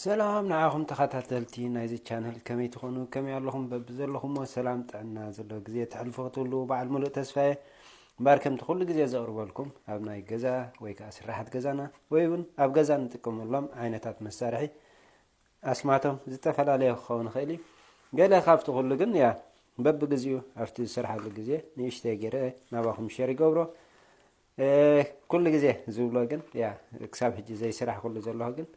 ሰላም ንዓኹም ተኸታተልቲ ናይዚ ቻነል፣ ከመይ ትኾኑ? ከመይ ኣለኹም? በብዘለኹሞ ሰላም ጥዕና ዘለዎ ግዜ ተሕልፉ ክትህልዉ በዓል ሙሉእ ተስፋ እየ። እምበኣር ከምቲ ኩሉ ግዜ ዘቕርበልኩም ኣብ ናይ ገዛ ወይ ከዓ ስራሓት ገዛና ወይ እውን ኣብ ገዛ ንጥቀመሎም ዓይነታት መሳርሒ ኣስማቶም ዝተፈላለየ ክኸውን ይኽእል እዩ። ገለ ካብቲ ኩሉ ግን ያ በብግዚኡ ኣብቲ ዝሰርሓሉ ግዜ ንእሽተይ ገይረ ናባኹም ሸር ይገብሮ። ኩሉ ግዜ ዝብሎ ግን ያ ክሳብ ሕጂ ዘይስራሕ ኩሉ ዘለኹ ግን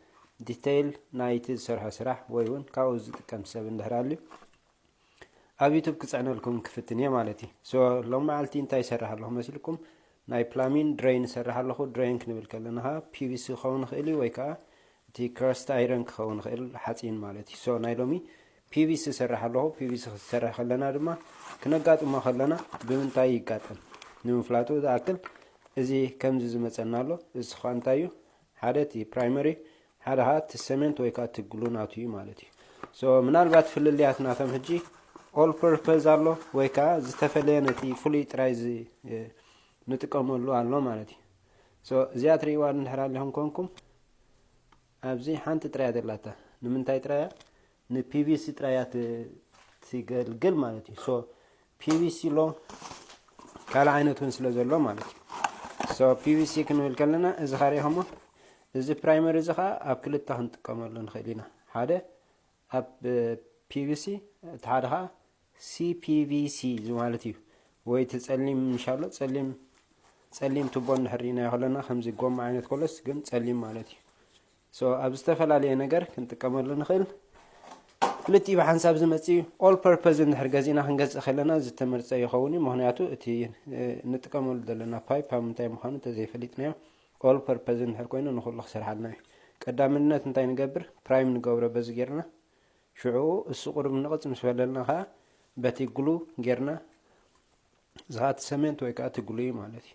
ዲተይል ናይቲ ዝሰርሖ ስራሕ ወይ እውን ካብኡ ዝጥቀም ሰብ እንድሕር ኣልዩ ኣብ ዩቱብ ክፅዕነልኩም ክፍትን እየ ማለት እዩ። ሶ ሎም መዓልቲ እንታይ ይሰርሕ ኣለኹ መሲልኩም? ናይ ፕላሚን ድሬን ይሰርሕ ኣለኹ። ድሬን ክንብል ከለና ከዓ ፒቪሲ ክኸውን ይኽእል እዩ ወይ ከዓ እቲ ክረስት ኣይረን ክኸውን ይኽእል ሓፂን ማለት እዩ። ሶ ናይ ሎሚ ፒቪሲ ይሰርሕ ኣለኹ። ፒቪሲ ክሰርሕ ከለና ድማ ክነጋጥሞ ከለና ብምንታይ ይጋጠም ንምፍላጡ ዝኣክል እዚ ከምዚ ዝመፀና ኣሎ። እዚ ከዓ እንታይ እዩ? ሓደ እቲ ፕራይመሪ፣ ሓደ ከዓ እቲ ሰሜንት ወይ ከዓ እቲ ግሉ ናቱ እዩ ማለት እዩ። ሶ ምናልባት ፍልልያት ናቶም ሕጂ ኦል ፐርፐዝ ኣሎ ወይ ከዓ ዝተፈለየ ነቲ ፍሉይ ጥራይ ዝ- ንጥቀመሉ ኣሎ ማለት እዩ። ሶ እዚኣ ትርእይዋ እንድሕር ኣለኹም ኮንኩም ኣብዚ ሓንቲ ጥራያ ዘላታ ንምንታይ ጥራያ ንፒቪሲ ጥራያ ትገልግል ማለት እዩ። ሶ ፒቪሲ ኣሎ ካልእ ዓይነት እውን ስለ ዘሎ ማለት እዩ። ሶ ፒቪሲ ክንብል ከለና እዚ ካሪኹሞ እዚ ፕራይመር እዚ ከዓ ኣብ ክልተ ክንጥቀመሉ ንኽእል ኢና። ሓደ ኣብ ፒቪሲ እቲ ሓደ ከዓ ሲፒቪሲ ማለት እዩ። ወይ እቲ ፀሊም ምሻሎ ፀሊም ፀሊም ቱቦ እንድሕር ርኢናዮ ከለና ከምዚ ጎማ ዓይነት ኮለስ ግን ፀሊም ማለት እዩ። ሶ ኣብ ዝተፈላለየ ነገር ክንጥቀመሉ ንኽእል። ክልቲኡ ብሓንሳብ ዝመፅእ እዩ። ኦል ፐርፐዝ እንድሕር ገዚእና ክንገዝእ ከለና ዝተመርፀ ይኸውን እዩ። ምክንያቱ እቲ ንጥቀመሉ ዘለና ፓይፕ ኣብ ምንታይ ምዃኑ ተዘይፈሊጥናዮ ኦል ፐርፐዝ እንድሕር ኮይኑ ንኩሉ ክሰርሓልና እዩ። ቀዳምነት እንታይ ንገብር? ፕራይም ንገብሮ በዚ ጌርና። ሽዑ እሱ ቁሩብ ንቕፅ ምስ በለልና ከዓ በቲ ግሉ ጌርና ዝኻት ሰሜንት ወይ ከዓ ትግሉ እዩ ማለት እዩ።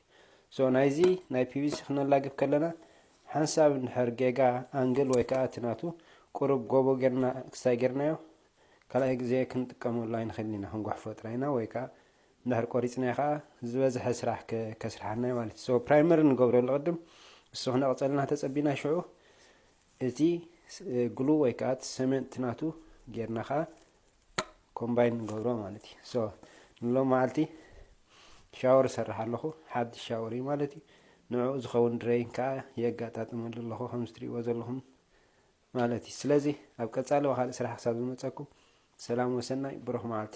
ሶ ናይዚ ናይ ፒቪሲ ክነላግብ ከለና ሓንሳብ እንድሕር ጌጋ ኣንግል ወይ ከዓ እቲ ናቱ ቁሩብ ጎቦ ጌርና ክስታይ ጌርናዮ ካልኣይ ግዜ ክንጥቀመሉ ኣይንኽእል ኢና። ክንጓሕፎ ጥራይና ወይ ከዓ እንድሕር ቆሪፅናዮ ከዓ ዝበዝሐ ስራሕ ከስርሓና እዩ ማለት እዩ። ሶ ፕራይመር ንገብረሉ ቅድም እሱ ክነቕፀልና ተፀቢና ሽዑ እቲ ግሉ ወይ ከዓ እቲ ሰሜንት ናቱ ጌርና ከዓ ኮምባይን ንገብሮ ማለት እዩ። ሶ ንሎም መዓልቲ ሻወር እሰርሕ ኣለኹ። ሓድሽ ሻወር እዩ ማለት እዩ። ንዕኡ ዝኸውን ድሬን ከዓ የጋጣጥመሉ ኣለኹ ከምዚ ትሪእዎ ዘለኹም ማለት እዩ። ስለዚ ኣብ ቀፃሊ ብካልእ ስራሕ ክሳብ ዝመፀኩም ሰላም ወሰናይ ብሩኽ መዓልቲ።